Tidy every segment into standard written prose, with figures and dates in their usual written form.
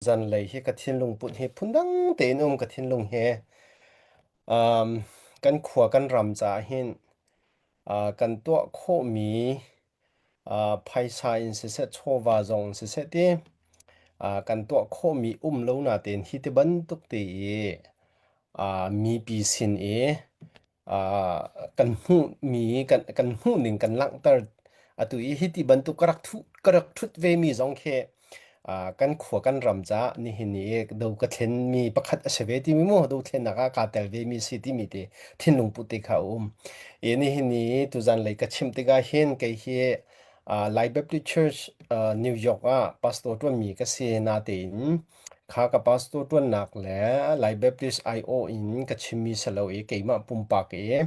Zanlei hi ka thinlung put hi phundang tein um ka thinlung he um, kan khua kan ram caah hin uh, kan tuah khawhmi uh, phaisa in siseh chawva zong in siseh ti uh, kan tuah khawhmi um lo na tein hi ti bantuk te i uh, mipi sin i uh, kan hmuhmi kan kan hmuhning kan langhter atu i hiti bantuk ka rak thu ka rak thut ve mi zong khi uh, kan khua kan ram ca nihin ni i do ka thlen mi pakhat a si ve timi mu do thlennak ah kaa tel ve mi si timi te thinlung put te kha a um i nihin ni tuzan lei ka chim tikah hin kei hi uh, Lai Baptist Church uh, New York ah pastor tuanmi ka si na tein Kha ka pastor ṭuannak le Lai Baptist aiawh in ka chimmi si lo i keimah pumpak i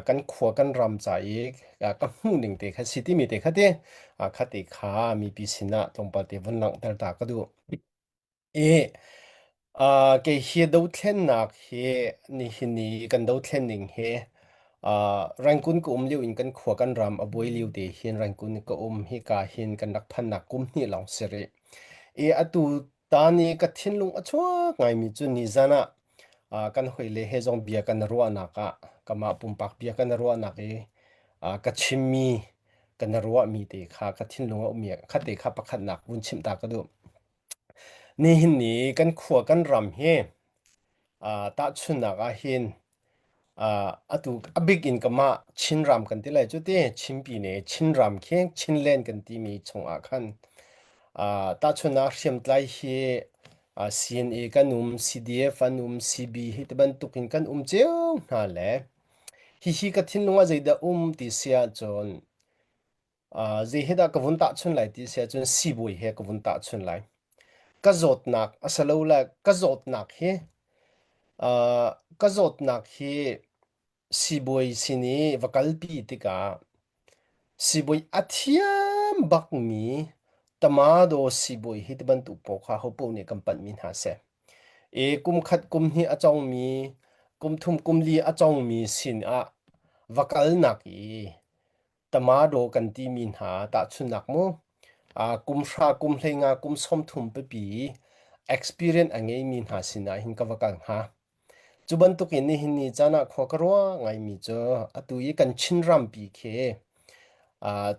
kan khua kan ram ca i ka hmuhning te kha si timi te kha ti kha ti kha mipi sinah tlawmpal te vun langhter ta ka duh. I kei hi dothlennak hi nihin ni kan dothlen ning hi Rangoon ka um lio in kan khua kan ram a buai lio te hin Rangoon ka um hika hin kan rak phannak kum hnih lawng si rih. I atu tan i ka thinlung a chuak ngaimi cu nizan ah kan hawile he zong bia kan i ruahnak ah kamah pumpak bia kan i ruahnak i ka chimmi kan i ruahmi te kha ka thinlung a ummi kha te kha pakhatnak vun chimh ta ka duh. Nihin ni kan khua kan ram hi tahchunhnak ah hin atu a bik in kamah Chinram kan ti lai cu ti Chinpi ne Chinram khi Chinland kan timi chungah khan tahchunhnak hriamtlai hi CNA kan um, CDF an um, CB hi ti bantuk in kan um cio hna le hihi ka thinlung ah zeidah um ti si ahcun Zei hi dah ka vun tahchun lai ti si ahcun siibawi he ka vun tahchun lai. Ka zawtnak a si lo le ka zawtnak hi ka zawtnak hi siibawi sin i va kalpi tikah siibawi a thiam bakmi tamado siibawi hi ti bantuk pawl kha hopaoh nih kan panhmi hna si. I kum khat kum hnih a cawngmi, kum thum kum li a cawngmi sin ah va kalnak i Tamado kan timi hna tahchunhnak mu kum hra kum 15 kum 30 pipi experience a ngeimi hna sinah hin ka va kal hnga. Cu bantukin nihin ni caan ah khua ka ruah ngaimi cu atu i kan Chin rampi khi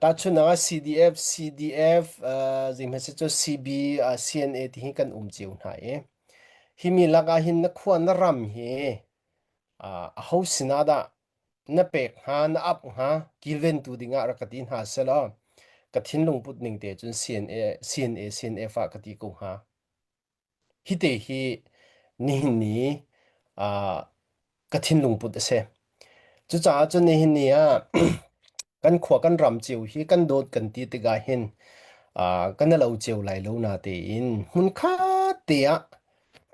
tahchunhnak ah CDF, CDF, zeihmanh cu CB, CNA ti hi kan um cio hna i hi mi lakah hin na khua na ram hi aho sinah dah na pek hnga, na ap hnga, kilventu dingah rak ka ti hna selaw ka thinlung put ning te cun CNA, CNA, CNF ah ka ti ko hnga. Hi te hi nihin ni uh, ka thinlung put a si. Cucaah cun nihin ni ah kan khua kan ram cio hi kan dawt kan ti tikah hin uh, kan lo cio lai lo na tein hmunkhat te ah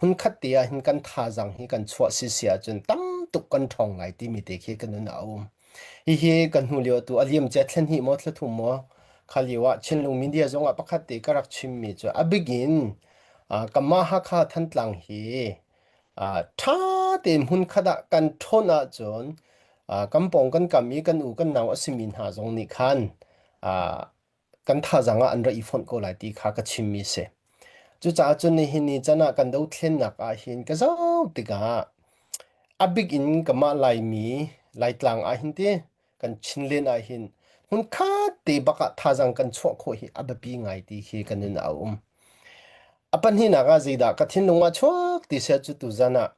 hmunkhat te ah hin kan thazaang hi kan chuah si si ahcun tam tuk kan ṭhawng lai timi te khi ka nun ah a um. Hihi kan hnu lio tu a liam cia thlen hnih maw thla thum maw kha lio ah Chinlung media zong ah pakhat te ka rak chimmi cu a bik in kanmah Hakha Thantlang hi ṭha tein hmunkhat ah kan ṭhawn ahcun kan pawng kan kam i kan u kan nau a simi hna zong nih khan kan thazaang ah an ra i fonh ko lai ti kha ka chimmi si. Cucaah cun nihin ni can ah kan dothlennak ah hin ka zoh tikah a bik in kamah Laimi Laitlang ah hin ti kan Chinlen ah hin hmunkhat te bak ah thazaang kan chuah khawh hi a biapi ngai ti khi kan nun a um. A pahnihnak ah zeidah ka thinlung ah chuak ti sia cu tuzan ah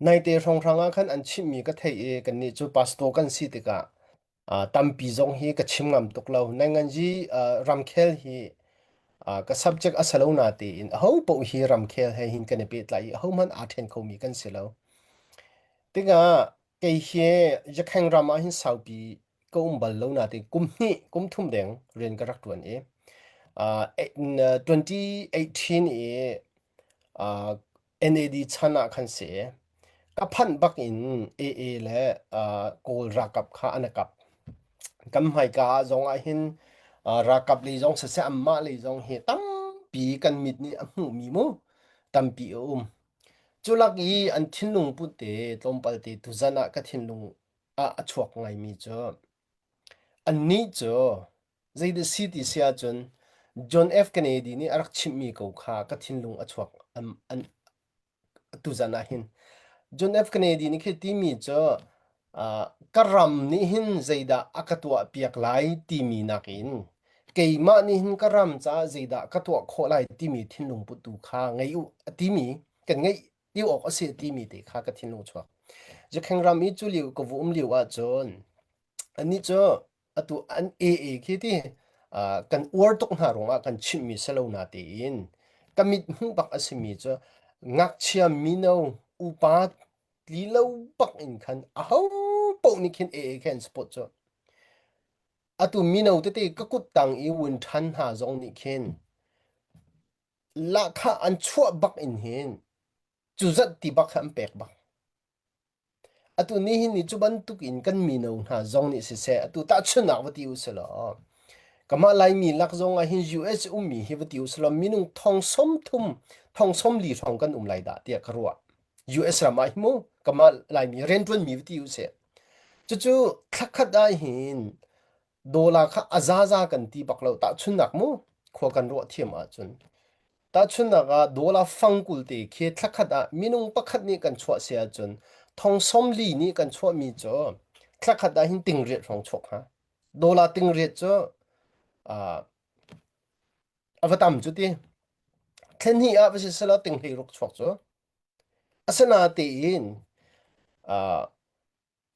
Naite hrawnghrang ah khan an chimhmi ka theih i kannih cu pastor kan si tikah tampi zong hi ka chim ngam tuk lo. Nainganzi ramkhel hi ka subject a si lo natein aho paoh hi ramkhel he hin kan i pehtlai i ahohmanh aa ṭhen khomi kan si lo. Tikah kei hi Yakheng ram ah hin saupi ka um bal lo natein kum hnih kum thum deng rian ka rak ṭuan i 2018 i NAD chan ah khan si. Ka phanh bak in AA le Kawl ralkap kha an i kap. Kan hmaika ah zong ah hin ralkap lei zong siseh anmah lei zong hi tampi kan mit nih a hmuhmi mu tampi a um. Cu lak i an thinlung put te tlawmpal te tuzan ah ka thinlung ah a chuak ngaimi cu annih cu Zeidah si ti si ahcun John F. Kennedy nih a rak chimhmi ko kha ka thinlung a chuak an, an tuzan ah hin. John F. Kennedy nih khi timi cu uh, ka ram nih hin zeidah a ka tuah piak lai timi nakin keimah nih hin ka ram caah zeidah ka tuah khawh lai timi thinlung put tu kha ngei u a timi kan ngeih ti awk a si timi te kha ka thinlung chuak. Zakheng ram i cu liu ka vu um liu ahcun anih cu atu an AA khi ti kan uar tuk hna ruangah kan chimhmi si lo na tiin ka mit hmuh bak a simi cu ngakchia mino upa tli lo bak in khan aho paoh nih khin AA khi an support cu. Atu mino tete ka kut tang i wun ṭhan hna zong nih khin lahkhah an chuah bak in hin cu zat ti bak kha an pek bak. Atu nihin ni cu bantuk in kan mino hna zong nih siseh atu tahchunhnak va ti u silaw kamah Laimi lak zong ah hin US ummi hi va ti u silaw minung thong som thum thong som li hrawng kan um lai dah tiah ka ruah. US ram ah hi mu kamah Laimi rianṭuanmi va ti u sih. Cucu thlakhat ah hin Dollar kha a zaza kan ti bak lo. Tahchunhnak mu, khua kan ruah thiam ahcun. Tahchunhnak ah dollar fangkul te khi thlakhat ah minung pakhat nih kan chuah si ahcun thong sawmli nih kan chuahmi cu thlakhat ah hin tingriat hrawng chuak hnga. Dollar tingriat cu uh, a va tam cu ti. Thlenhnih ah va si selaw tinghlei ruk chuak cu. Asinatein uh,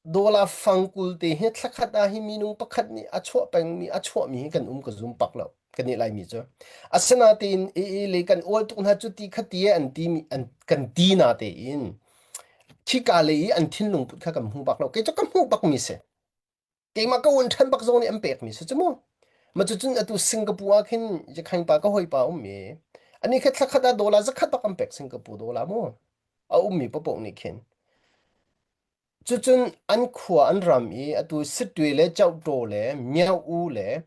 Dollar fangkul te hi thlakhat ah hi minung pakhat nih a chuah pengmi a chuahmi hi kan um ka zum pak lo kan nih Laimi cu. Asinatein ee le kan ual tuk hna cu ti kha ti an ti mi an kan ti na tein khika le i an thinlung put kha kan hmu bak lo. Kei cu ka hmuh bak mi si. Keimah ka un ṭhan bak zong nih an pek mi si cu mu. Ma cu cun atu Singapore ah khin yakhain pa ka hawi pa um mi ani kha thlakhat ah dollar zakhat bak an pek Singapore dollar mu. A ummi paoh nih khin. Cucun an khua an ram i atu Sittwe le Chohtaw le Myo-u le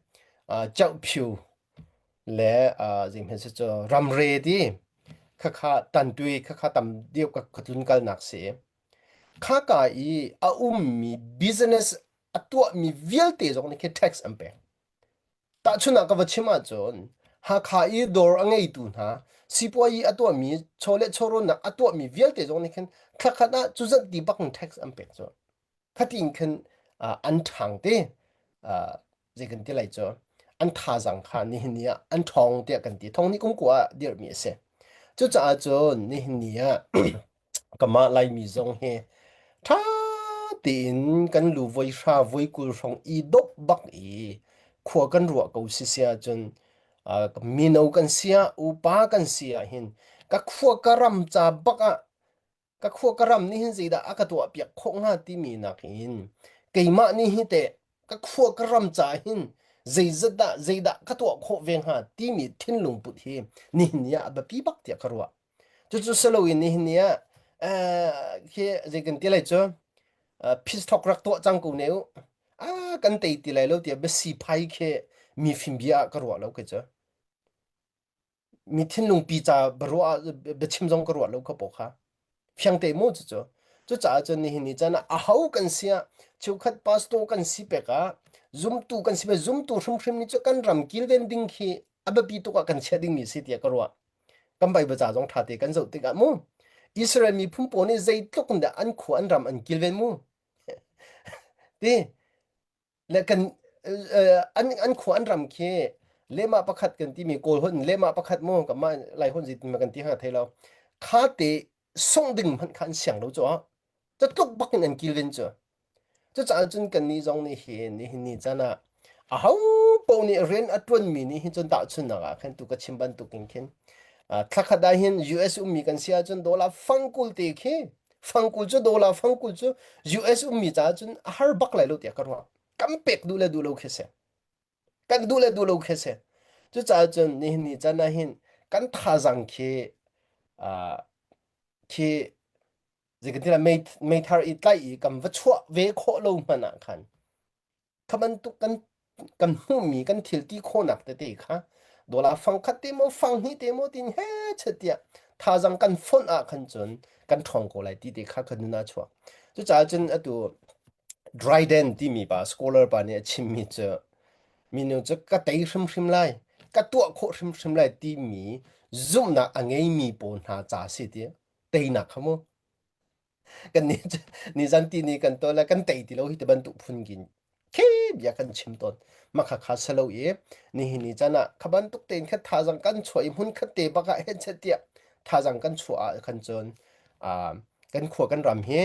Chohpyu le zeihmanh si cu ramre ti khakha Tantwe khakha tam deuh ka tlunkalnak si. Khaka i a ummi business a tuahmi vialte zong nih khi tax an pek. Tahchunhnak ka va chim ahcun Hakha i dawr a ngeitu hna, sipuayi a tuahmi, chawleh chawhrawnnak a tuahmi vialte zong nih khin thlakhat ah cu zat ti bak in tax an pek cu. Khati in khin an ṭhang te zei kan ti lai cu an thazaang kha nihin ni ah an ṭhawng tiah kan ti. Thong nih kum kua ah dirhmi a si. Cucaah cun nihin ni ah Kamah Laimi zong hi ṭha tein kan lu voi hra voi 20 hrawng i dop bak i khua kan ruah ko sisi ahcun mino kan si ah upa kan si ah hin ka khua ka ram ca bak ah ka khua ka ram nih hin zeidah a ka tuah piak khawh hnga timi nakin keimah nih hi teh ka khua ka ram ca hin zeizat dah zeidah ka tuah khawh ve hnga timi thinlung put hi nihin ni ah a biapi bak tiah ka ruah. Cucu siloin nihin ni ah khi zei kan ti lai cu peace talk rak tuah cang ko ne u. Ah kan tei ti lai lo tiah biasi phai khi mi fim bia ah ka ruah lo kei cu. Mi thinlung pi ca biaruah biachim zong ka ruah lo kha paw kha. Fiang te mu cucu. Cucaah cun nihin ni caan ah aho kan si ah cheukhat pastor kan si pek ah zumtu kan si pek zumtu hrimhrim nih cu kan ram kilven ding khi a biapi tuk ah kan chiah dingmi si tiah ka ruah. Kan Bible ca zong ṭha te kan zoh tikah mu Israel miphun pawl nih zeitluk in dah an khua an ram an kilven mu ti le kan an an khua an ram khi lehmah pakhat kan timi kawl holh in lehmah pakhat mu kanmah lai holh zeitin ma kan ti kha thei lo kha te sungh ding hmanh kha an siang lo cu catluk bak in an kilven cu Cucaah cun kannih zong nih hin nihin ni caan ah aho paoh nih rian a ṭuanmi nih hin cun tahchunhnak ah khin tu ka chim bantukin khin thlakhat ah hin US ummi kan si ahcun dollar fangkul te khi fangkul cu dollar fangkul cu US ummi caah cun a har bak lai lo tiah ka ruah. Kan pek duh le duh lo khi si. Kan duh le duh lo khi si. Cucaah cun nihin ni caan ah hin kan thazaang khi khi Zeitintiah meithar i tlaih i kan va chuah ve khawh lo hmanh ah khan kha bantuk kan kan hmuhmi kan thil ti khawhnak tete kha dollar fang khat te maw fang hnih te maw tin he chet tiah thazang kan fonh ah khan cun kan ṭhawng ko lai ti te kha kan nun ah chuak. Cucaah cun atu Dryden timi pa scholar pa nih a chimmi cu minu cu ka tei hrimhrim lai. Ka tuah khawh hrimhrim lai timi zumhnak a ngeimi pawl hna ca si ti teinak kha mu. Kan ni nizan ti ni kan to le kan tei ti lo hi ti bantuk phun kin khi bia kan chim tawn. Mah kha kha salo i nihin ni chan ah kha bantuk tein kha thazang kan chuah i hmun khat te bak ah hen chet tiah thazang kan chuah ah khan cun kan khua kan ram hi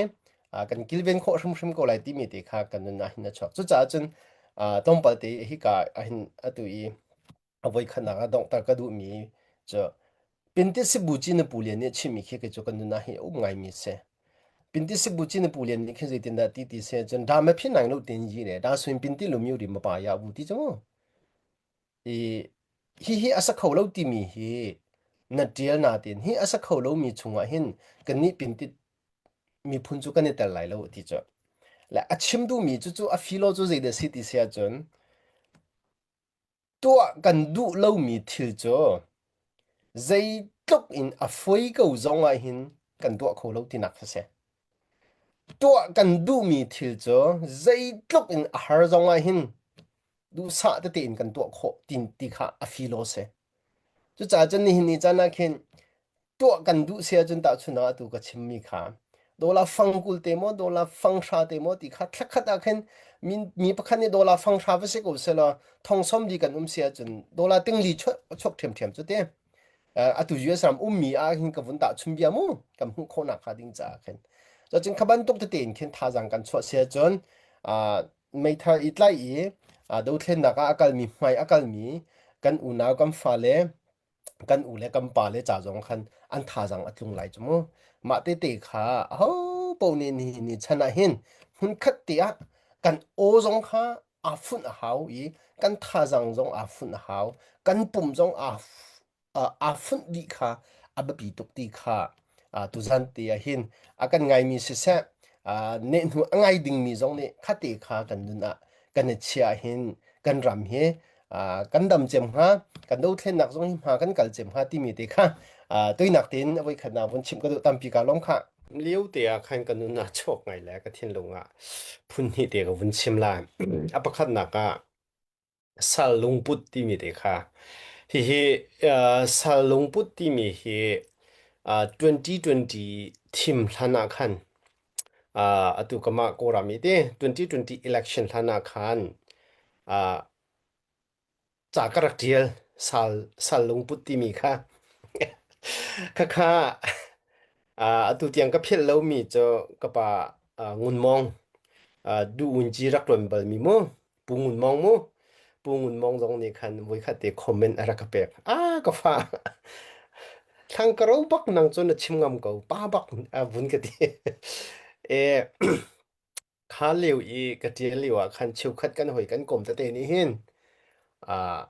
kan kilven khawh hrimhrim ko lai timi te kha kan nun ah hin a chuak. Cucaah cun tlawmpal te hika ah hin atu i a voikhatnak ah donghter ka duhmi cu Pintit Sibu ci na pu lian nih a chimmi khi kei cu kan nun ah hi a um ngaimi a si. Pintit Sibu ci na pu lian nih khin zeitindah ti ti si cun da ma phin nang lo tin yi le da suin pinti lu miu ri ma pa ya bu ti cu mu. I hihi a sa kho lo timi hi na ṭial natin hi a sa kho lomi chungah hin kannih pintit miphun cu kan i tel lai lo ti cu. Le a chim duhmi cu cu a filo cu zeidah si ti si ahcun tuah kan duh lomi thil cu zeitluk in a foi ko zong ah hin kan tuah kho lo tinak kha si. Tuah kan duhmi thil cu zeitluk in a har zong ah hin duhsah tete in kan tuah khawh tin ti kha a filo si. Cucaah cun nihin ni caan ah khin tuah kan duh si ahcun tahchun ah atu ka chimmi kha dollar fang 20 te maw dollar fang hra te maw ti kha thlakhat ah khin mi, mi pakhat nih dollar fang hra va si ko selaw thong som li kan um si ahcun dollar ting li chuak chuak ṭhiamṭhiam cu te atu US ram ummi ah hin ka vun tahchun bia mu kan hmuh khawhnak kha ding caah khin cun kha bantuk tete in khin thazang kan chuah si ahcun meithal i tlaih i dothlennak ah a kalmi hmai a kalmi kan unau kan fale kan u le kan pa le ca zong khan an thazang a tlung lai cu mu mah tete kha aho paoh nih ni ni chan ah hin hmunkhat te ah kan aw zong kha aa funh a hau i kan thazang zong aa funh a hau kan pum zong aa aa funh dih kha a biapi tuk ti kha tuzan te ah hin a kan ngaimi siseh nehhnu a ngai dingmi zong nih khate kha kan nun ah kan i chiah hin kan ram hi kan dam cem hnga kan dothlennak zong hi hma kan kal cem hnga timi te kha toinak tein a voikhatnak vun chim ka duh tampi ka lawm kha lio te ah khan ka nun ah chuak ngai le ka thinlung ah phun hnih te ka vun chim lai a pakhatnak ah Sal lungput timi te kha hihi sal lungput timi hi 2020 thim hlan ah khan atu kamah Kawlram i te 2020 election hlan ah khan ca ka rak ṭial sal sal lungput timi kha khakha atu tiang ka philh lomi cu ka pa Ngun Mawng duh unci rak ṭuan balmi mu Pu Ngun Mawng mu Pu Ngun Mawng zong nih khan voikhat te comment a rak ka pek. Ah ka fa thlang ka ro bak nang cu na chim ngam ko pa bak a vun ka ti. E kha lio i ka ṭial lio ah khan cheukhat kan hoi kan kom tete nih hin ah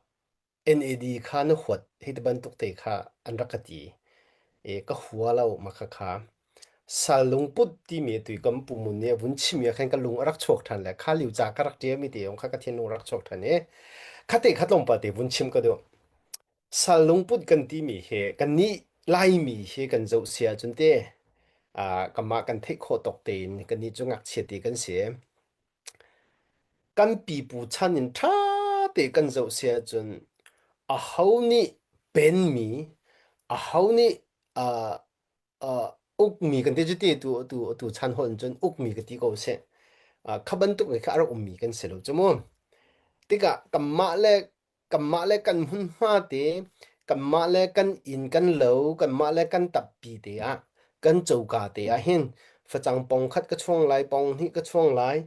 NAD kha na huat hei ti bantuk te kha an rak ka ti. E ka hua lo ma kha kha. Sal lungput timi tui kam pu mun nih a vun chim i khan ka lung a rak chuak ṭhan le kha liu ca ka rak ṭiami te yong kha ka thinlung rak chuak ṭhan i khate kha tlawmpal te vun chim ka duh. Sal lungput kan timi hi kannih Laimi hi kan zoh sia cun te kamah kan theih khawh tawk tein kannih cu ngakchia te kan si. Kan pipu chan in ṭha te kan zoh sia cun aho nih penmi aho nih ukmi kan ti cu ti tu tu tu chan holh in cun ukmi ka ti ko seh. Kha bantuk in kha a rak ummi kan si lo cu mu. Tikah kanmah le kanmah le kan hmunhma te, kanmah le kan inn kan lo, kanmah le kan tappi te ah, kan coka te ah hin facang pong khat ka chuang lai, pong hnih ka chuang lai,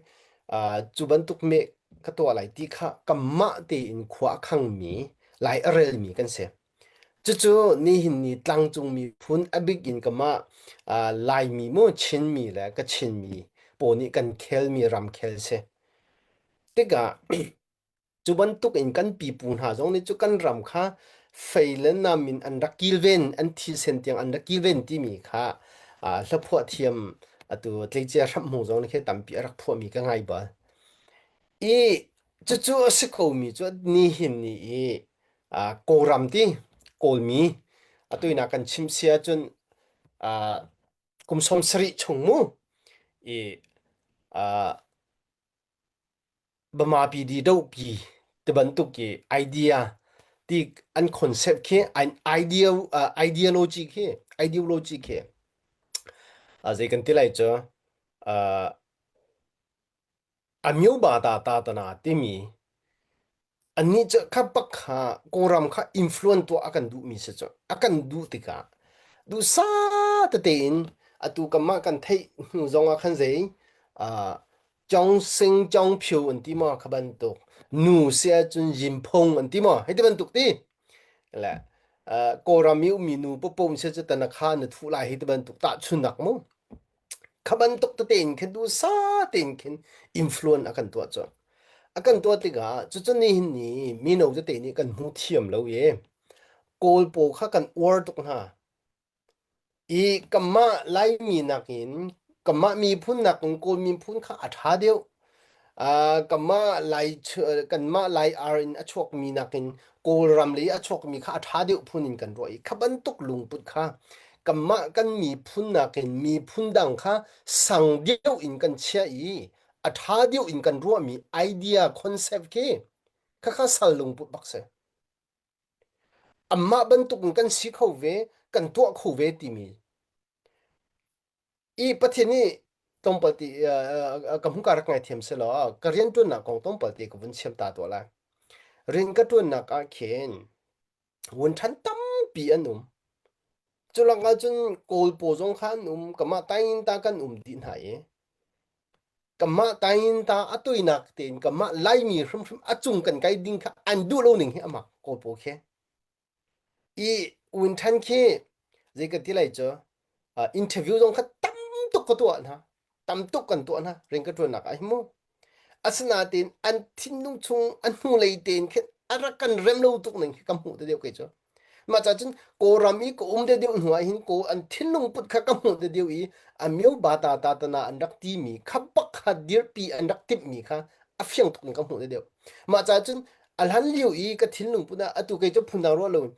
cu bantuk meh ka tuah lai ti kha kanmah tein khua a khangmi, lai a relmi kan si. Cucu nihin ni tlangcung miphun a bik in kamah Laimi maw Chinmi le Kachinmi pawl nih kan khelmi ramkhel si. Tikah cu bantuk in kan pipu hna zong nih cu kan ram kha fei le nam in an rak kilven, an thisen tiang an rak kilven timi kha hlaphuah thiam atu tleicia hramh hmung zong nih khi tampi a rak phuahmi ka ngai bal. I cucu a si komi cu nihin ni i Kawlram ti Kawlmi atu ina kan chim si ahcun kum 70 chung mu i Bama PD dohpi ti bantuk i idea. Ti an concept khi an idea ideology khi ideology khi zei kan ti lai cu a myo ba ta ta ta na timi annih cu kha bak kha Kawlram kha influence tuah a kan duhmi si cu a kan duh tikah duhsah tete in atu kanmah kan theih hnu zong ah khan zei Chong Sing Chong Phyu an ti maw kha bantuk nu si ahcun Yin Phung an ti maw hei ti bantuk ti le Kawlram i ummi nu popo si cu tanakha na thuh lai hi ti bantuk tahchunnak mu Kha bantuk tete in khin duhsah tein khin influence a kan tuah cu. A kan tuah tikah cucu nihin ni mino tete nih kan hmu thiam lo i Kawl pawl kha kan uar tuk hna. I kanmah Laimi nakin kanmah miphun nakin Kawl miphun kha a ṭha deuh. Kanmah Lai kanmah Lai ar in a chuakmi nakin Kawlram lei a chuakmi kha a ṭha deuh phun in kan ruah i kha bantuk lungput kha kanmah kan miphun nakin miphun dang kha sang deuh in kan chiah i a ṭha deuh in kan ruahmi idea concept khi khakha sal lungput bak si. Amah bantuk in kan si kho ve, kan tuah kho ve timi I Pathian nih tlawmpal ti ka hmuka rak ngaithiam selaw ka rianṭuannak kong tlawmpal te ka vun chim ta tuah lai. Rian ka ṭuannak ah khin vun ṭhan tampi an um. Cu lakah cun Kawl paw zong kha an um, kamah taing ta kan um dih hna i kamah taing ta a tuinak tein kamah Laimi hrimhrim a cung kan kai ding kha an duh lo ning hi amah Kawl paw khi. I win ṭhan khi zei ka ti lai cu interview zong kha tam tuk ka tuah hna. Tam tuk kan tuah hna rian ka ṭuannak ah hin mu. Asinain an thinlung chung a hnulei tein khin a rak kan rem lo tuk ning khi ka hmuh te deuh kei cu. Mah ca cun Kawlram i ka um te deuh hnu ah hin Kawl an thinlung put kha ka hmuh te deuh i a myo ba ta ta tana an rak timi kha bak kha dirpi an rak timhmi kha a fiang tuk in ka hmuh te deuh. Mah ca cun A hlan lio i ka thinlung put ah atu kei cu phundang ruah lo in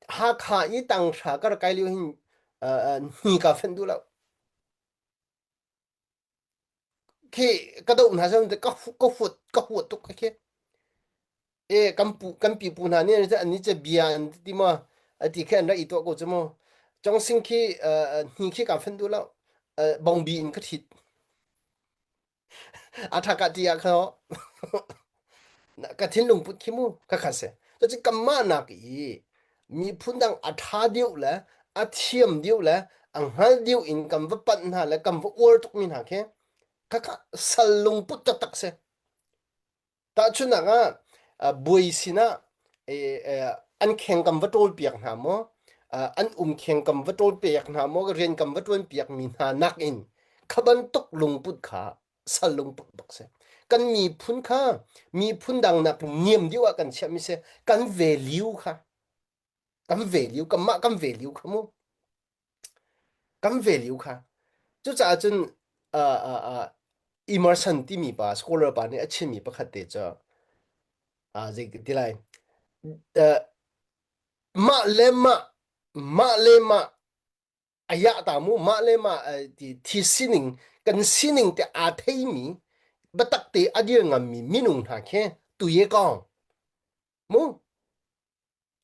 Hakha i tanghra ka rak kai lio hin hni ka fenh duh lo. Khi ka doh hna cu ka ka huat ka huat tuk khi. E kan pu kan pipu hna nih an ni ce bia an ti ma ati khi an rak i tuah ko cu mu. Chong khi hni khi ka fenh duh lo. Bongbi in ka thit. A ṭha ti ah khan ka thinlung put khi mu ka kha si. Cucu kanmah nak i miphun dang a ṭha deuh le a thiam deuh le a hngal deuh in kan va panh hna le kan va uar tukmi hna khi khakha sal lungput taktak si. Tahchunhnak ah buai sinah an kheng kan va ṭawlpiak hna maw, an umkheng kan va ṭawlpiak hna maw, rian kan va ṭuanpiak mi hna nakin kha bantuk lungput kha sal lungput bak si. Kan miphun kha miphun dang nak niam deuh ah kan chiahmi si. Kan value kha kan value kanmah kan value kha mu Kan value kha. Cucaah cun uh, uh, uh, Emerson timi pa scholar pa nih a chimmi pakhat te cu uh, zei ti lai uh, mah le mah mah le mah ayah ta mu mah le mah uh, ti thi sining kan sining te aa theimi biatak te a dir ngammi minung hna khi tuye kong mu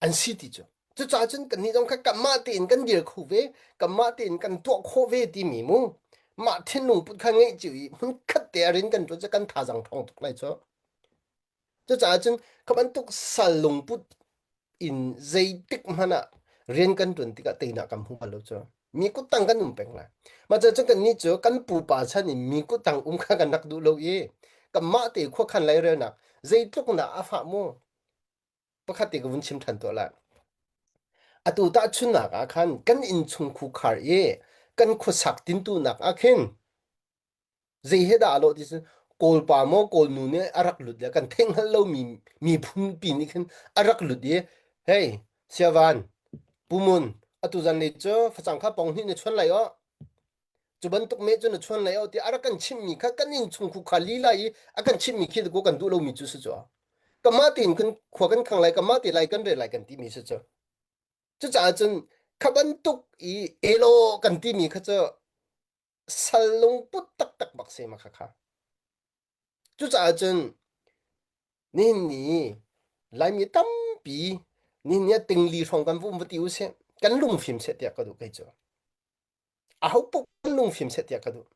an si ti cu. Cucaah cun kannih zong kha kanmah tein kan dir kho ve, kanmah tein kan tuah khawh ve timi mu mah thinlung put kha ngeih cio i hmun khat te a rin kan ṭuan cu kan thazaang ṭhawng tuk lai cu. Cucaah cun kha bantuk sal lungput in zeitik hmanh ah rian kan ṭuan tikah teinak kan hmu bal lo cu. Mi kuttang kan um peng lai. Mah cu kannih cu kan pupa chan in mi kuttang um kha kan rak duh lo i kanmah te khuakhan lairelnak zeitluk nak a fah mu. Pakhat te ka vun chim ṭhan tuah lai. Atu tahchunhnak ah khan kan innchung khukhar i kan khuasak tintunak ah khin zei he dah a lawh ti cun Kawlpa maw Kawlnu nih a rak lut le kan theih hngalh lomi miphun pi nih khin a rak lut i hey Siavan Pumun atu zanlei cu facang kha pong hnih na chuan lai aw Cu bantuk meh cu na chuan lai o tiah a rak kan chimhmi kha kan innchung khukha lila i a kan chimhmi khi ku kan duh lomi cu si cu. Kamah tein kan khua kan khang lai, kamah te lai kan rel lai kan timi si cu. Cucaah cun kha bantuk i elo kan timi kha cu sal lungput taktak bak se ma kha kha. Cucaah cun nihin ni Laimi tampi Ni ni tingli hrawng kan vum va ti u sih. Kan lungfim seh tiah ka duh kei cu. Aho paoh kan lungfim seh tiah ka duh.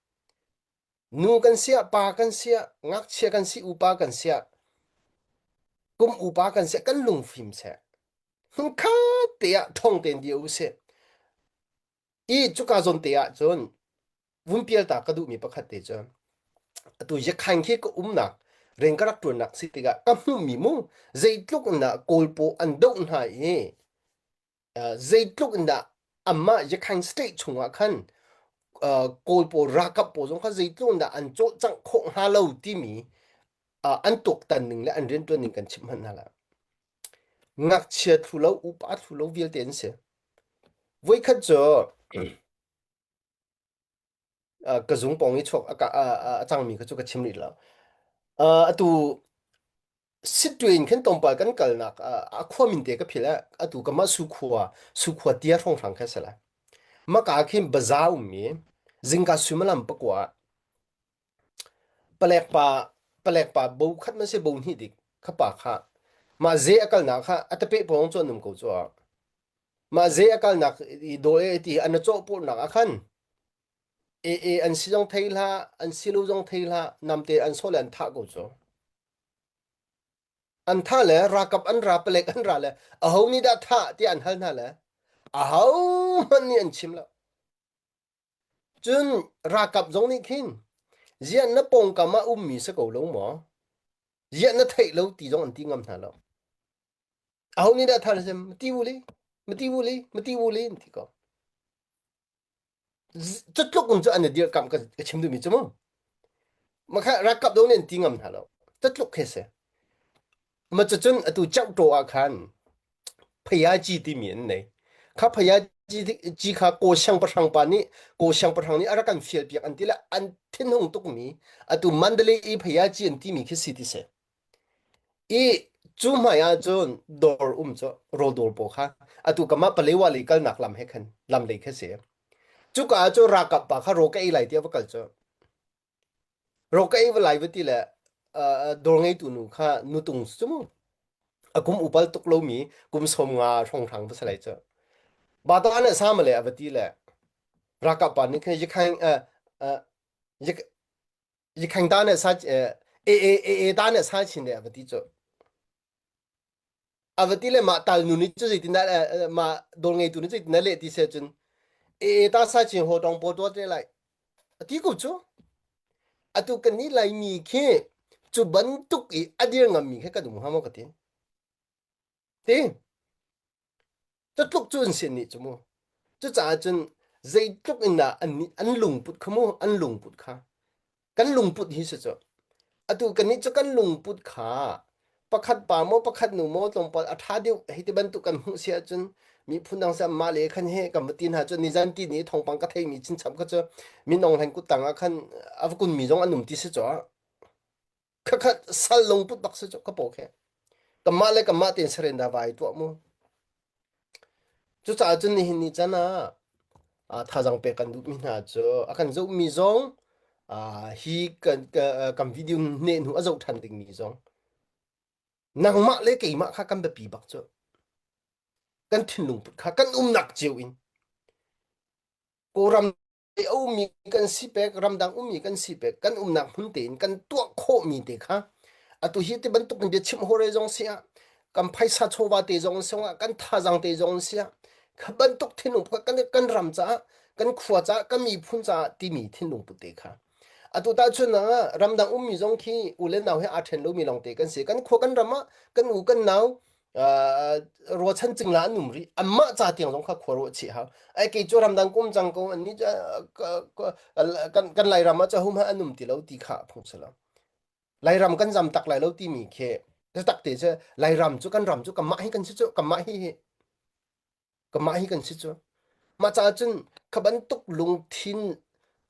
Nu kan siah, pa kan siah, ngakchia kan si, upa kan siah, kum upa kan siah, kan lungfim seh. Hmunkhat te ah ṭhong tein dir u sih. I cuka zawn te ah cun vunpial ta ka duhmi pakhat te cu atu Yakhain khi ka umnak rian ka rak ṭuannak si tikah ka hmuhmi mu zeitluk in dah Kawl paw an doh hna i zeitluk in dah amah Yakhain state chungah khan Kawl pawl ralkap pawl zong kha zeitluk in dah an cawlcangh khawh hnga lo timi an tuaktan ning le an rianṭuan ning kan chimh hmanh hna lai. Ngakchia thlu lo, upa thlu lo vialte an si. Voikhat cu ka zung pawng i chuak a cangmi kha cu ka chim rih lo. Atu Sittwe in khin tlawmpal kan kalnak a khua min te ka philh eh. Atu ka mah Sukhua, Sukhua tia hrawnghrang kha si lai. Maka khin baza ummi zingka suimilam pakua ah palek pa palek pa bo khat man si bo hnih dik kha pa kha mah ze a kalnak kha a tapeh pawng cu an um ko cu. Mah ze a kalnak i daw e ti an a cawh pawhnak ah khan AA an si zong thei hlah, an si lo zong thei hlah, namte an sawh le an thah ko cu. An thah le ralkap an ra, palek an ra le aho nih dah thah tiah an hal hna le aho hmanh nih an chim lo. Cun ralkap zong nih khin ziah na pawngkam ah ummi si ko lo maw? Ziah na theih lo ti zong an ti ngam hna lo. Aho nih dah thah na sim? Mati u li, mati u li, mati u li an ti ko. Cutluk in cu an i dirkamh ka chim duhmi cu mu. Makha ralkap do nih an ti ngam hna lo. Cutluk khi si. Ma cucun atu Chauhtaw ah khan Phayaci timi an nei. Kha Phayaci ci kha Kaw siangpahrang pa nih Kaw siangpahrang nih a rak kan fial piak an ti le an thinhung tukmi atu Mandalay i Phayaci an timi khi si ti si. I cu hmai ah cun dawr um cu rawldawr pawl kha atu kamah Palewa lei kalnak lam he khan lam lei kha si. Cuka ah cun ralkap pa kha rawl ka ei lai tiah va kal cu. Rawl ka ei va lai va ti le uh, dawr ngeitu nu kha nutung cu mu a kum upal tuk lomi kum 50 hrawnghrang va si lai cu. Bata nih sa male a va ti le ralkap pa nih khan yikhang uh, uh, yik yikhang ta nih sa e e e e ta nih sa chin le a va ti cu. A va ti le mah tal nu nih cu zeitindah mah dawr ngeitu nih zeitindah leh ti seh cun e e ta sa chin ho tong po tuat te lai a ti ko cu. Atu kan nih Laimi khi cu bantuk i a dir ngammi khi kan um hnga maw ka ti. Ti. Cutluk cu an si nih cu mu. Cucaah cun zeitluk in dah an nih an lungput kha mu an lungput kha kan lungput hi si cu atu kannih cu kan lungput kha pakhat pa maw pakhat nu maw tlawmpal a ṭha deuh hei ti bantuk kan hmuh si ahcun miphun dang si mah le khan he kan va ti hna cu nizan ti ni thawngpang ka theimi chinchap kha cu minong hleng kut tang ah khan a va kunmi zong an um ti si cu khakhat sal lungput bak si cu ka paw khe kanmah le kanmah tein surrender vai tuah mu cucaah cun nihin ni can ah thazang pek kan duhmi hna cu a kan zohmi zong hi kan kan video neh hnu a zoh ṭhan dingmi zong nangmah le keimah kha kan biapi bak cu kan thinlung put kha kan umnak cio in Kawlram a ummi kan si pek ramdang ummi kan si pek kan umnak hmun tein kan tuah khawhmi te kha atu hi ti bantuk in biachim hore zong si ah kan phaisa chawva te zong si ah kan thazang te zong si ah kha bantuk thinlung put kan kan ram caah kan khua caah kan miphun caah timi thinlung put te kha atu ta chun ah ramdang ummi zong khi u le nau he aa then lomi lawng te kan si kan khua kan ram ah kan u kan nau ruachan cingla an um rih anmah ca tiang zong kha khua ruah chih hau ai kei cu ramdang kum cang ko an ni kan kan lairam ah cu hum an um ti lo ti kha phung si lo lairam kan zam tak lai lo timi khi tak te cu lairam cu kan ram cu kanmah hi kan si cu kanmah hi hi Kamah hi kan si cu. Mah caah cun kha bantuk lungthin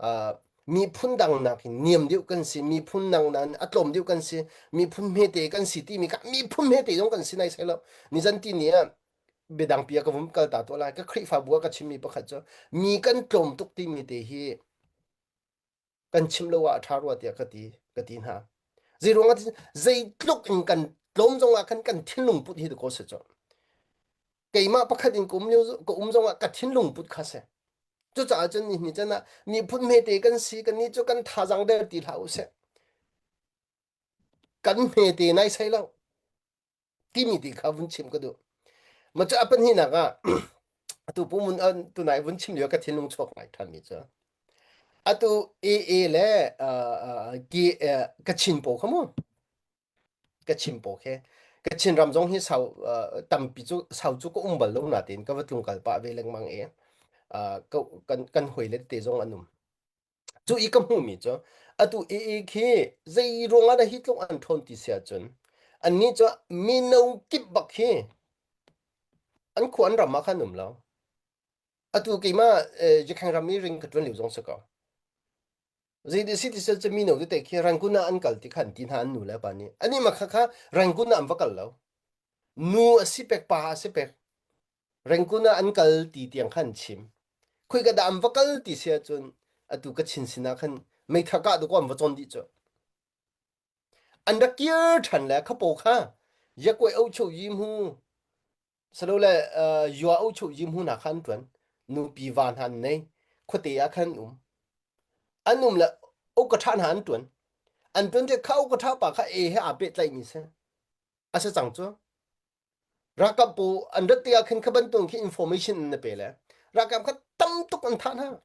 uh, miphun dang nakin niam deuh kan si, miphun dang nain a tlawm deuh kan si, miphun hmete kan si timi kha miphun hmete zong kan si nai sai lo. Nizan ti ni ah biadang pi ah ka vum kal ta tuah lai. Ka Khrihfabu ah ka chimmi pakhat cu mi kan tlawm tuk timi te hi kan chim lo ah a ṭha rua tiah ka ti ka ti hna. Zei ruangah zeitluk in kan tlawm zong ah khan kan thinlung put hi ko si cu. Keimah pakhat in ka um lio ka um zongah ka thinlung put kha si. Cucaah cun ni ni can ah miphun hmete kan si kan nih cu kan thazaang der ti hlah usih. Kan hmete nai sai lo timi ti kha vun chim ka duh. Ma cu a pahnihnak ah atu pu mun tunai vun chim lio ka thinlung chuak ngai than mi cu atu AA le Kachin paw kha mu Kachin paw khi Kachin ram zong hi sau tampi cu sau cu ka um bal lo natein ka va tlungkal pah ve lengmang i kan kan hawi le te zong an um. Cu i ka hmuhmi cu atu AA khi zei ruangah dah hi tluk an ṭhawn ti si ahcun annih cu mino kip bak hi an khua an ram ah khan um lo. Atu keimah Jakheng ram i ring ka ṭuan lio zong si ko. Zei si ti sel cu mino tete khi Rangoon ah an kal ti kha an ti hna an nu le pa nih. Anih mah kha kha Rangoon ah an va kal lo. Nu a si pek pa a si pek. Rangoon ah an kal ti tiang khan an chim. Khuika dah an va kal ti si ahcun atu ka chin sinah khan meithal kah dawkaw an va cawn dih cu. An rak kir ṭhan le khapo kha yakuai ocho yi mu Salole yua ocho yi mu hna kha an ṭuan. Nupi va hna an nei. Khuate ah khan an um. An um le ukaṭha hna an ṭuan. An ṭuan te kha ukaṭha pa kha e he aa pehtlaihmi si. A si cang cu. Ralkap pawl an rat tikah khin kha bantuk khi information na pe le ralkap kha tam tuk an thah hna.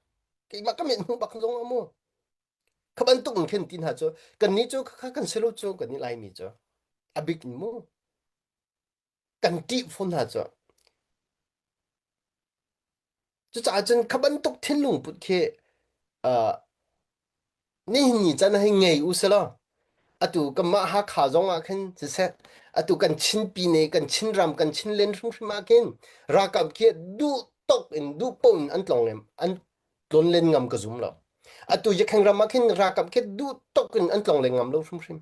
Keimah ka mit hmuh bak zong a mu. Kha bantuk in khin ti hna cu kannih cu kha kan si lo cu kannih Laimi cu a bik in mu kan ṭih fawn hna cu. Cucaah cun kha bantuk thinlung put khi uh, nihin ni can hei ngei u selaw atu kanmah Hakha zong ah khin siseh atu kan Chin pine kan Chin ram kan Chin len hrimhrim ah khin ralkap khi duh tok in duh poh in an tlong em an tlon len ngam ka zum lo atu Yakheng ram ah khin ralkap khi duh tok in an tlong len ngam lo hrimhrim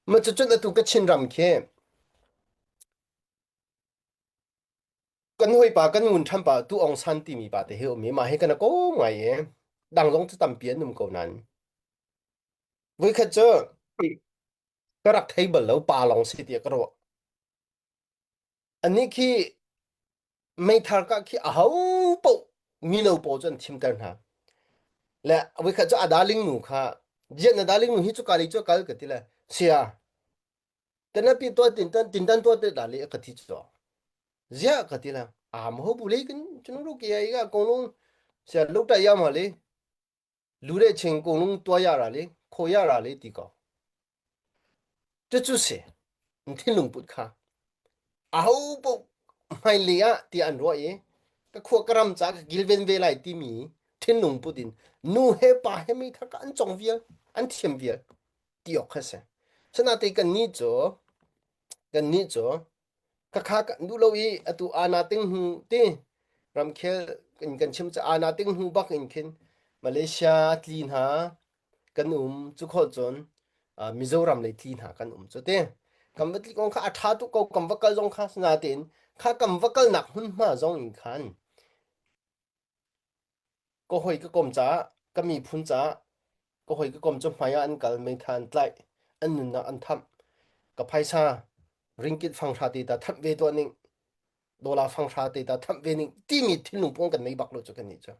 ma cucun atu ka Chin ram khi Kan hawipa kan ngun ṭhan pa Tu Aung San timi pa te hi um i mah hi kan ko ngai i dang zong cu tampi an um ko nain voikhat cu ka rak thei bal lo pa lawng si tiah ka ruah. Anih khi meithal kah khi aho paoh mino pawl cu an thimter hna. Le voikhat cu a darling nu kha jian na darling nu hi cu kali cu kal ka ti le sia Tanapi tuah tintan tintan tuah te da le ka thi chu. Zia ka ti la. A mo bu le kan chunu ru ke ai ga kong long sia luk ta ya ma le. Lu re ching kong long tua ya ra le kho ya ra le ti ko. Chu chu se. Thinlung put kha. A ho po hmai le ah ti an ruah i ka khua ka ram ca ka kilven ve lai timi thinlung put in nu he pa he mi kha ka an chong vial an thiam vial ti awk kha si. Sinain kannih cu kannih cu khakha kan duh lo i atu ana ting hnu ti ramkhel in kan chim cu ana ting hnu bak in khin Malaysia tli hna kan um cu khawh cun Mizoram lei tli hna kan um cu ti kan va tli kong kha a ṭha tuk ko kan va kal zong kha sinain kha kan va kalnak hmunhma zong in khan Ka hawi ka kom caah, ka miphun caah, ka hawi ka kom cu hmai ah an kal, meitha an tlaih, an nunnak an thamh. Ka phaisa ringkit fanghra te ta thamh ve tuah ning, dollar fanghra te ta thamh ve ning timi thinlung pung kan nei bak lo cu kan nih cu.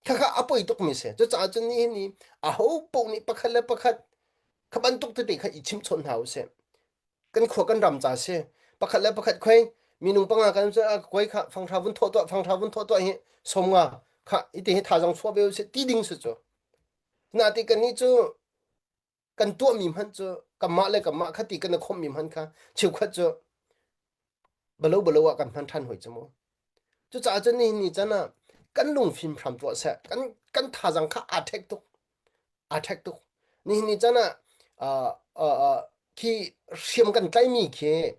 Khakha a poi tukmi si. Cucaah cun nihin ni aho paoh nih pakhat le pakhat kha bantuk tete kha i chimchawn hna usih. Kan khua kan ram ca si. Pakhat le pakhat khoi minung panga kan cu koi kha fanghra vun thawh tuah fanghra vun thawh tuah hi somnga kha ite hi thazang chuah ve usih ti ding si cu. Nati kan nih cu kan tuahmi hmanh cu kanmah le kanmah kha ti kan i khomhmi hmanh kha cheukhat cu balo balo ah kan hman ṭhan hoi cu mu. Cucaah cun nihin ni can ah kan lungfim hram tuah seh kan kan thazang kha aa ṭhek tuk aa ṭhek tuk nihin ni can ah uh, uh, uh, khi hriam kan tlaimi khi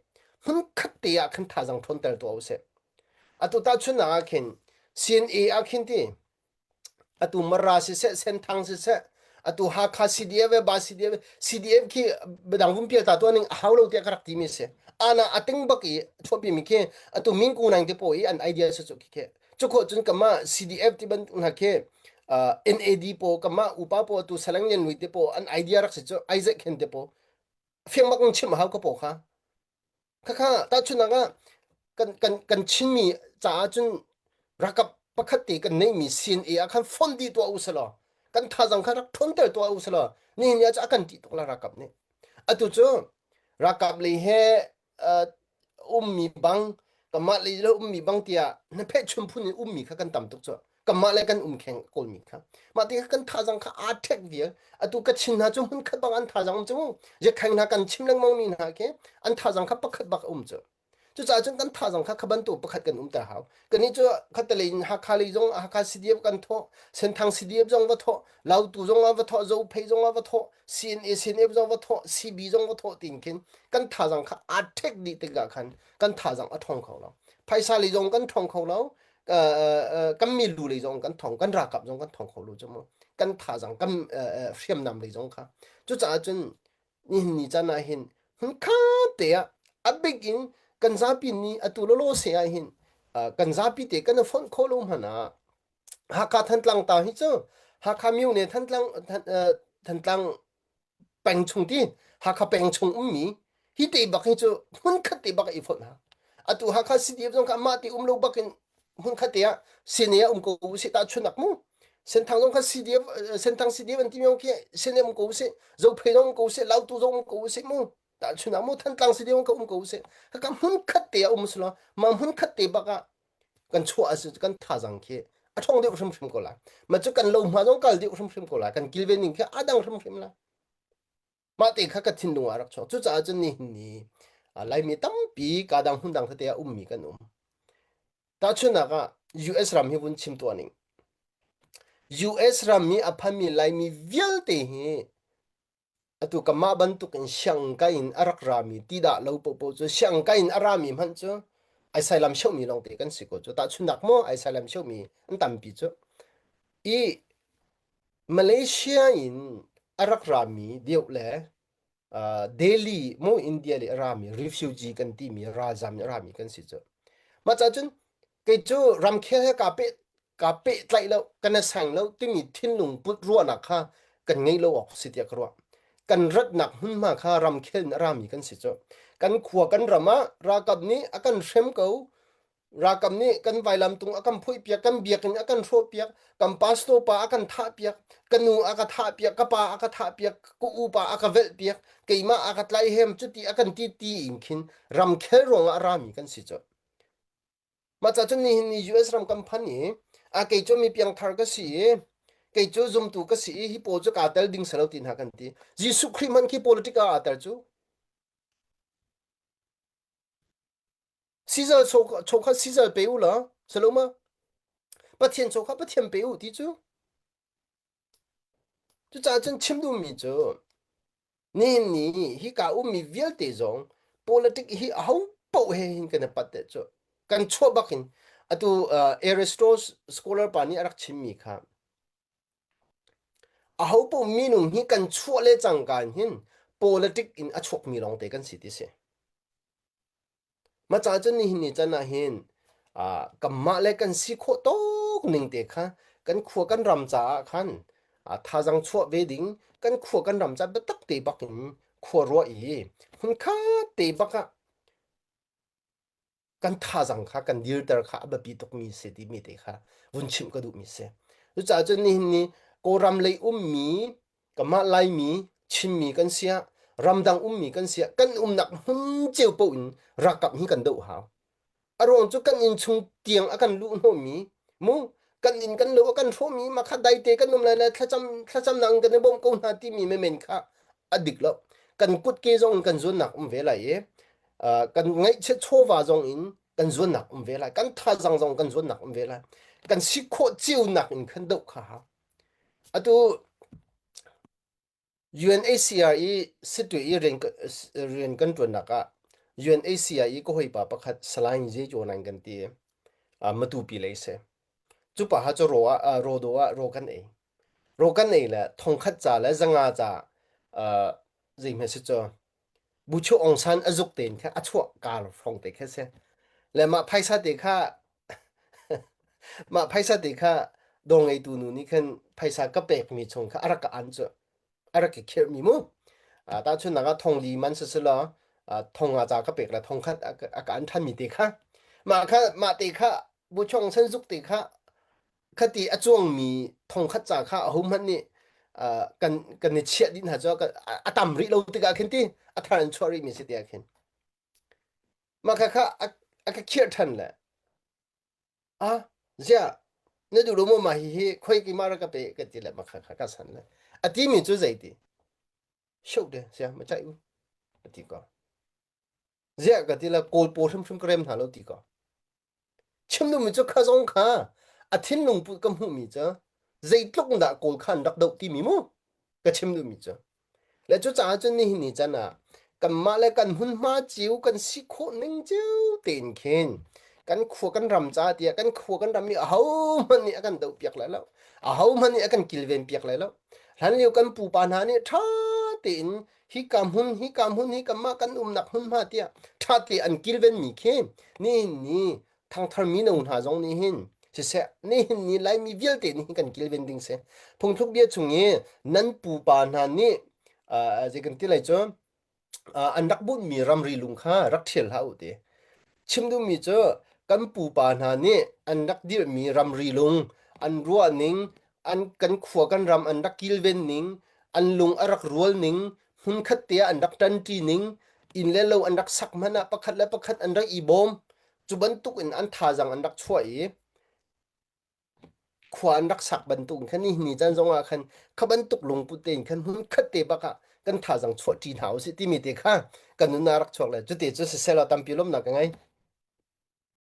hmun khat te ah khan thazang ṭhawnter tuah usih atu tahchunhnak ah khin CNA ah khin ti Atu Mara siseh, Senthang siseh, atu Hakha CDF le ba CDF, CDF khi biadang vun pial ta tuah ning a hau lo tiah ka rak timi si. Ana a ting bak i chuahpi mi khi atu Min Ku Nang te po i an idea si cu khi khi. Cu khawh cun kama CDF ti bantuk hna khi uh, NAD po kama upa po atu Salang Lian Lui te po an idea rak si cu Isaac Hen te po fiang bak in chim a hau ka po kha. Khakha tahchunhnak ah kan kan kan Chinmi caah cun ralkap pakhat te kan neihmi CNA ah khan fon dih tuah u selaw kan thazang kha rak ṭhawnter tuah u selaw nihin ni ah cun a kan ṭih tuk la ralkap nih. Atu cu ralkap lei he uh, ummi bang kanmah lei le ummi bang tiah na phehchun phun in ummi kha kan tam tuk cu kanmah le kan umkheng kawlmi kha mah ti kan thazang kha aa ṭhek vial atu ka chin hna cu hmun khat bang an thazang um cu yakheng hna kan chim lengmang mi hna khi an thazang kha pakhat bak um cu cucaah cun kan thazang kha kha bantuk pakhat kan um ter hau kannih cu khatalei in Hakha lei zong Hakha CDF kan thawh Senthang CDF zong va thawh Lautu zong ah va thawh Zophei zong ah va thawh CNA CNF zong va thawh CB zong va thawh tin khin kan thazang kha aa ṭhek dih tikah khan kan thazang a ṭhawng kho lo phaisa lei zong kan ṭhawng kho lo kan milu lei zong kan thong kan ralkap zong kan thong kho lo cu mu kan thazang kan hriamnam lei zong kha cucaah cun nihin ni caan ah hin hmunkhat te ah a bik in kan zapi ni atu lolo se ah hin kan zapi te kan i fonh kho lo hmanh ah Hakha Thantlang ta hi cu Hakha myo ne Thantlang Thantlang peng chung ti Hakha peng chung ummi hi te bak hi cu hmunkhat te bak i fonh ha atu Hakha CDF zong kha mah ti um lo bak in hmunkhat te ah sene ah um ko usih ta chunak mu Senthang zong kha CDF Senthang CDF an ti mi khi sene um ko usih Zophei zong um ko usih Lautu zong um ko usih mu ta chunak mu Thantlang CDF zong kha um ko usih haka hmunkhat te ah um silo ma hmunkhat te bak ah kan chuah ah kan thazang khi a ṭhawng deuh hrimhrim ko lai ma cu kan lo hma zong kal deuh hrimhrim ko lai kan kilven ning khi a dang hrimhrim lai mah te kha ka thinlung ah rak chuak cucaah cun nihin ni Laimi tampi ka dang hmun dang tete ah ummi kan um tahchunhnak ah US ram hi vun chim tuah ning US ram i a phanmi Laimi vialte hi Atu kanmah bantukin sianginn kai in a rak rami ti dah lo paohpaoh cu sianginn kai in a rami hmanh cu ai sailam siomi lawngte kan si ko cu. Tahchunhnak maw ai sailam siomi an tampi cu. I Malaysia in a rak rami deuh le uh, Delhi maw India le a rami refugee kan timi ralzam in a rami kan si cu. Mah cah cun kei cu ramkhel he kaa peh kaa pehtlaih lo kan i seng lo timi thinlung put ruahnak kha kan ngei lo awk si tiah ka ruah. Kan ratnak hmunhma kha ramkhel in a rami kan si cu. Kan khua kan ram ah ralkap nih a kan hrem ko. Ralkap nih kan vailamtung a kan phoihpiak, kan biakinn a kan hrawhpiak, kan pastor pa a kan thahpiak, ka nu a ka thahpiak, ka pa a ka thahpiak, ka upa a ka velhpiak, keimah a ka tlaihem cuti a kan ti ti in khin ramkhel ruangah a rami kan si cu. Mah ca cun nihin ni US ram kan phan i a kei cu mi piangthar ka si i kei cu zumtu ka si i hi pawl cu kaa tel ding si lo ti hna kan ti. Jesuh Khrih hmanh khi politic ah aa tel cu. Caesar chaw kha Caesar pe u law si lo ma? Pathian chaw kha Pathian pe u ti cu. Cucaah cun chim duhmi cu nihin ni hika ummi vialte zong politic hi aho paoh he hin kan i pat deh cu. Kan chuah bak in atu uh, Aristotle scholar pa nih a rak chimmi kha aho paoh minung hi kan chuah le cangka in hin politic in a chuakmi lawngte kan si ti si. Mah caah cun nihin ni can ah hin uh, kanmah le kan si khawh tawk ning te kha kan khua kan ram caah khan uh, thazang chuah ve ding kan khua kan ram caah biatak te bak in khua ruah i hmunkhat te bak ah kan thazang kha kan dirter kha a biapi tukmi si timi te kha vun chimh ka duhmi si. Cucaah cun nihin ni Kawlram lei ummi Kanmah Laimi, Chinmi kan si ah, ramdang ummi kan si ah, kan umnak hmun cio paoh in ralkap hi kan doh hau. A ruang cu kan inn chung tiang a kan luh hnawhmi, mu kan inn kan lo a kan hrawhmi, mah kha daite kan um lai le thlacam thlacamnak in kan i bawmh ko hna timi menmen kha a dik lo. Kan kutke zong in kan zuannak um ve lai i, uh, kan ngaihchiat chawva zong in kan zuannak um ve lai. Kan thazang zong kan zuannak um ve lai. Kan si khawh cio nak in khan doh kha hau. Atu UNHCR i Sittwe i rian kan ṭuannak ah UNHCR i ka hawipa pakhat Salai Zejo Naing kan ti i Matupi lei a si. Cu pa ha cu raw ah rawdaw ah raw kan ei. Raw kan ei le thongkhat ca le zanga ca zeihme si cu Buchuh Aung San a zuk tein kha a chuah kar hrawng te kha si. Le mah phaisa te kha mah phaisa te kha dawr ngeitu nu nih khan phaisa ka pekmi chung kha a rak ka an cu a rak ka khirhmi mu. Tahchunhnak ah thongli man si selaw Thong nga ca ka pek la thong khat a ka an ṭhanmi te kha mah kha mah te kha bu chong san zuk te kha khati a cuangmi thong khat ca kha ahohmanh nih kan kan i chiah dih hna cu a tam rih lo tikah khin ti a thar an chuah rih mi si tiah khin mah kha kha a ka khirh ṭhan le a ziah na duh lo maw mah hi hi khoi ki ma ra ka pe ka ti le mah kha kha ka san le a ti mi cu zei ti show de sia ma chai u a ti ko ziah ka ti le kawl paw hrimhrim ka rem hna lo ti ko Chim duhmi cu kha zong kha a thinlung put ka hmuhmi cu zeitluk dah Kawl kha an rak doh timi mu ka chim duhmi cu. Le cucaah cun nihin ni can ah kanmah le kan hmunhma cio kan si khawh ning cio tein khin kan khua kan ram ca tiah kan khua kan ram i ahohmanh nih a kan dohpiak lai lo ahohmanh nih a kan kilven piak lai lo hlanlio kan pupa hna nih ṭha tein hika hmun hika hmun hi kanmah kan umnak hmunhma tiah ṭha te an kilvenmi khi nihin ni thangthar mino hna zong nih hin siseh nihin ni Laimi vialte nih hin kan kilven ding si phungthluk bia chung i nan pupa hna nih zei kan ti lai cu an rak bunhmi ramri lung kha rak ṭhial hlah u ti Chim duhmi cu kan pupa hna nih an rak dirhmi ramri lung, an ruahning, an kan khua kan ram an rak kilven ning, an lung a rak rual ning, hmunkhat te ah an rak ṭanṭi ning, inn le lo an rak sak hmanh ah pakhat le pakhat an rak i bawm. Cu bantuk in an thazaang an rak chuah i khua an rak sak bantuk in khan nihin ni caan zong ah khan kha bantuk lungput tein khan hmun khat te bak ah kan thazaang chuah ṭi hna usih timi te kha kan nun ah rak chuak le cute cu siseh law tampi lawmnak ka ngei.